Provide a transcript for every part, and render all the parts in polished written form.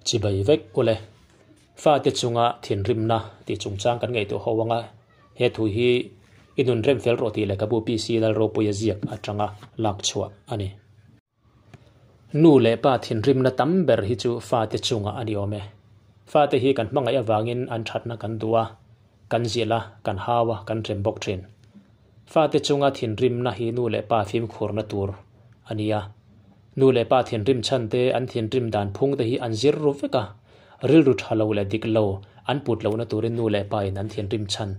Chibai vek ule. Fate chunga thinrimna tih chungchang kan ngaihtuah ho anga he thu hi i nun rem fel rawh tih lehkhabu PC Lalropuia ziak atanga lak chhuah a ni. Nu leh pa thinrimna tam ber hi chu fate chungah a ni awm e. Fate hi kan hmangaih avangin an thatna kan duh a, kan zilh a, kan hau a, kan rem bawk thin. Fate chunga thinrimna hi nu leh pa fimkhurna tur a ni a. Nu leh pa thinrim chhan te, an thinrim dan phung te hi an zir ru vek a. Rilru tha lo leh dik lo an put lohna turin nu leh pa in an thinrim chhan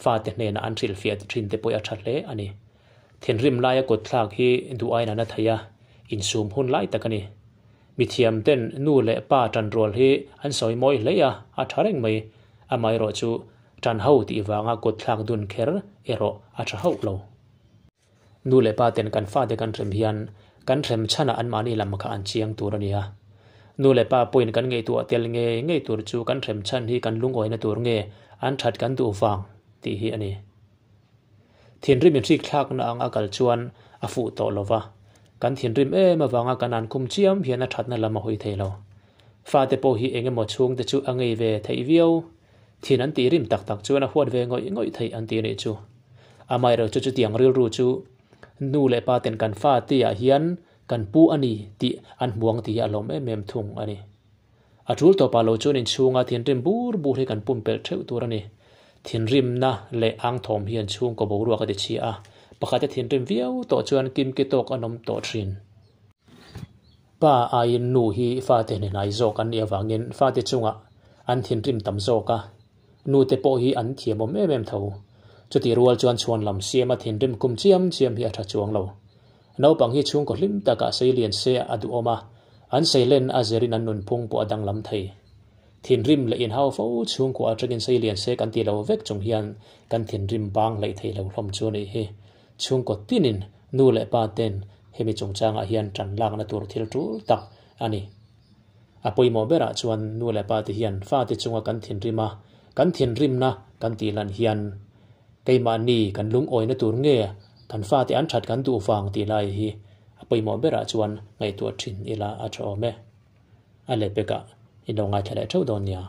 fate hnenah an hrilhfiah thin te pawh a tha hle a ni. Thinrim laia kut thlak hi duh aiin a na thei a, insum hun lai tak a ni. Mithiam ten nu leh pa tanrual hi an sawi mawi hle a, a tha reng mai. Amaherawh chu tan ho tih vanga kut thlak dun kher erawh a tha hauh lo. Nu leh pa ten kan fate kan hrem hian kan hrem chhanah anmahni lam kha an chiang tur a ni a. Nu leh pa pawhin kan ngaihtuah tel nge ngei tur chu kan hrem chhan hi kan lungawina tur nge an that kan duh vang tih hi a ni. Thinrim inhrik thlakna ang a kal chuan a fuh tawh lo va, kan thinrim em avanga kan an khum chiam hian a thatna lam a hawi thei lo. Fate pawh hi eng emaw chhungte chu a ngei ve theih viau. Thin an tih rim tak tak chuan a huat ve ngawih ngawih theih an ti a nih chu. Amaherawhchu chu chutiang rilru chu nu leh pa ten kan fate ah hian kan pu a ni tih an hmuang tih hi a lawm em em thung a ni. A tul tawpah lo chuan inchhunga thinrim bur bur hi kan pumpelh theuh tur a ni. Thinrimna leh angthawm hian chhungkaw boruak a ti chhia a, pakhat a thinrim viau tawh chuan kimki tawk an awm tawh thin. Pa aiin nu hi fate hnehnai zawk an nih avangin fate chungah an thinrim tam zawk a, nute pawh hi an thiamawm em em tho. Chutih rual chuan chhuan lam siama thinrim kum chiam chiam hi a tha chuang lo. Naupang hi chhungkaw hlim takah seilian se a duhawm a, an seilen a zirin an nunphung pawh a danglam thei. Thinrim leh inhau fo chhungkaw atangin seilian se kan ti lo vek chung hian kan thinrim bang hleih thei lo hlawm chu a nih hi. Chhungkaw tinin nu leh pa ten hemi chungchangah hian tan lakna tur thil tul tak a ni. A pawimawh berah chuan nu leh pa te hian fate chunga kan thinrim a, kan thinrimna kan tih lan hian keimahni kan lungawina tur nge kan fate an that kan duh vang tih lai hi a pawimawh berah chuan ngaihtuah thin ila a tha awm e. A lehpekah in lo ngaithla leh theuh dawn nia.